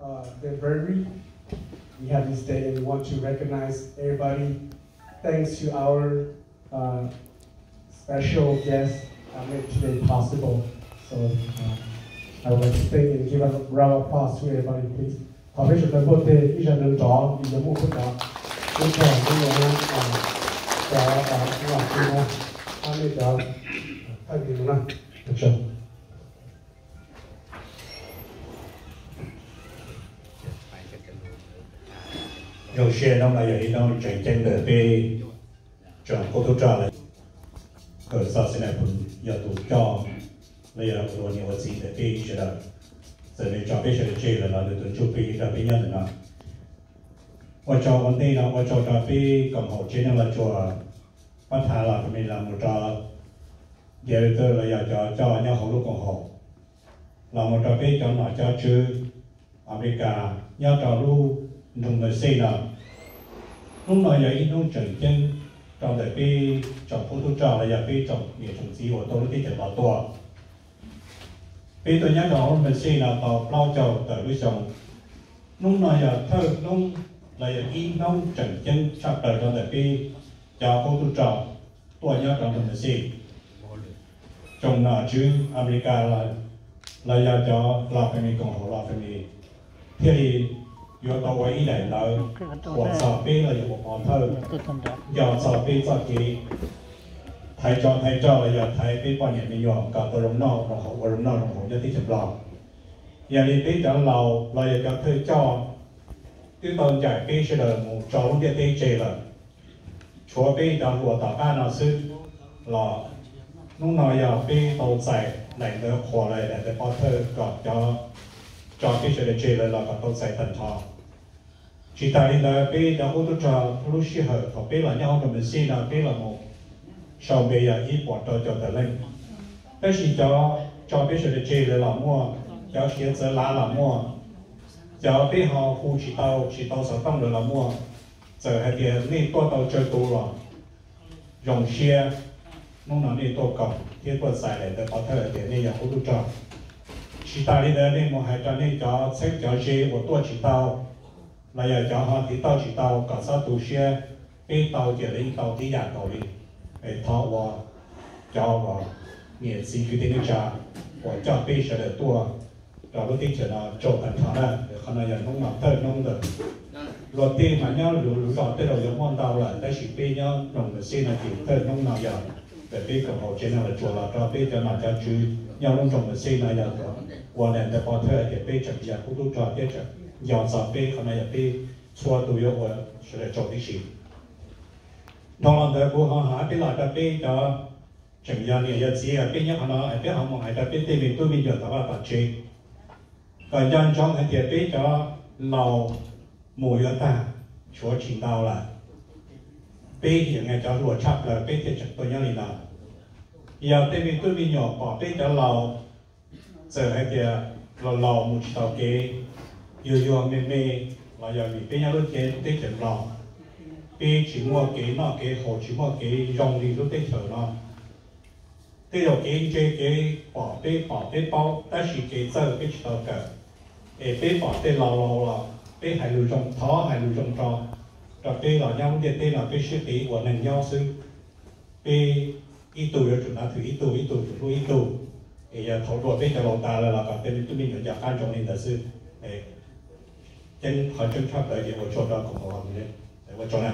Uh, the brewery, we have this day and we want to recognize everybody. Thanks to our uh, special guest that made today possible. So uh, I would like to thank and give a round of applause to everybody, please. Thov peb sawv daws npuaj teg ib zaug nrov nrov, vim yog muaj peb cov ib txog ib no na, cov lam no, ab nej cov thawj li no na. Zoo siab hnub no yog ib hnub tseem ceeb ntawm peb tsoom qub tub rog lawm. Kawm Xov Xes Nas Phoo yog tus coj los yog ua niam ua txiv ntawm peb sawv daws. Txawm nws tso peb sawv daws tseg lawm los nws tus ntsuj plig rau peb nyob ntawm no. Ua tsaug ua ntej no ua tsaug rau peb koom haum tsev neeg Los Tsuas, pab thav los family los mus rau director los yog cov coj nyob hauv lub koom haum, los mus rau peb cov nom cov tswv Amelikas nyob rau lub nroog Merced no. Hnub no yog ib hnub tseem ceeb rau ntawm peb tsoom qub tub rog los yog peb tsoom niam tsoom txiv uas tuaj lub teb chaws Nplog tuaj. Peb tuaj nyob rau lub Merced no tau plaub caug tawm lub xyoo. Hnub no yog thawj hnub los yog ib hnub tseem ceeb tshaj plaws rau ntawm peb cov qub tub rog tuaj nyob rau nroog Merced. Tsoom nom tswv Amelikas los yog cov los family koom haum los family thiaj li yuav tau ua ib daim ntawv uas txog peb los yog ua pov thawj, nco txog peb txoj kev thaiv tsov thaiv rog los yog thaiv peb poj niam me nyuam kom tau zoo noj zoo haus, ua zoo noj zoo haus nyob teb chaws Nplog. Yog li peb cov laus los yog cov thawj coj twb tau ncaim peb sawv daws mus tso lub ntiaj teb tseg lawm, tshuav peb cov hluas tom qab no xwb los hnub no yog peb tau txais daim ntawv qhuas los daim ntawv pov thawj kom cov tso peb sawv daws tseg lawm los kom tau txais tag nrho. Tsis tas li ntawd peb cov qub tub rog lub sij hawm thaum peb los nyob hauv nroog Merced no peb los mus sau npe yog ib puas rau caum tawm leej. Tab sis cov tso peb sawv daws tseg lawm los muaj, cov khiav txawv lav los muaj, cov peb ho hu tsis tau tsis tau xov tooj lawm los muaj. Txawm hais tias nej tuaj tau tsawg tus los zoo siab, hnub no nej tuaj koom thiab tuaj txais daim ntawv pov thawj hais tias nej yog qub tub rog. Tsis tas li ntawd nej mus hais rau nej cov txheeb cov ze uas tuaj tsis tau los yog cov ho tiv tauj tsis tau kom txhob tu siab, peb tau ces lawv yeej tau tib yam nkaus li. Es thov ua cov uas niam txiv kwv tij neej tsa uas coj peb sawv daws tuaj rau lub teb chaws no tsaug tag nrho na. Qhov no yog hnub no thawj hnub ntawm luag tej mas nyob lwm lub zos tej zaum yuav muaj ntau lawm, tab sis peb nyob nroog Merced no ces thawj hnub no yog ntawm peb koom haum tsev neeg Los Tsuas los rau peb cov nom cov tswv nyob lub nroog Merced no yog ua daim ntawv pov thawj hais tias peb tseem yog qub tub rog thiab tseem nco txog peb. Qhov no yog peb txhua tus yuav ua sawv daws tsaug tib si. Dhau los ntawd kuv ho hais peb los rau peb cov tseem yog niam yog txiv peb nyob qhov no es peb ho mus hais rau peb tej me tub me nyuam tom vaj tom tsev kom nco ntsoov hais tias peb cov laus mus yuav tag, tshuav tsis ntau lawm. Peb yog cov hluas tshaj plaws peb thiaj tseem tuaj nyob li no. Yog tej me tub me nyuam pom peb cov laus txawm hais tias los laus mus tsis tau kev, yuag yuag me me, los yog vim peb nyob lub teb chaws Nplog, peb tsis muaj kev noj kev haus, tsis muaj kev zoo li lub teb chaws no. Tej zaum kev ntse kev pom peb pom peb paub, tab sis kev txawj peb tsis tau kawm. Es peb pom tej laus laus los peb hais lus zoo, thov hais lus zoo rau, rau peb los nyob lub ntiaj teb no peb sib tiv ua neeg nyob xwb. Peb ib tug yuav tsum nav thwm ib tug, ib tug tsum hlub ib tug. Es yog thaum dua peb cov laus tas lawm los kom tej me tub me nyuam nco qab ntsoov li ntawd xwb. Ceeb qhov tseeb tshaj plaws ces ua tsaug rau koom haum, ua tsaug na.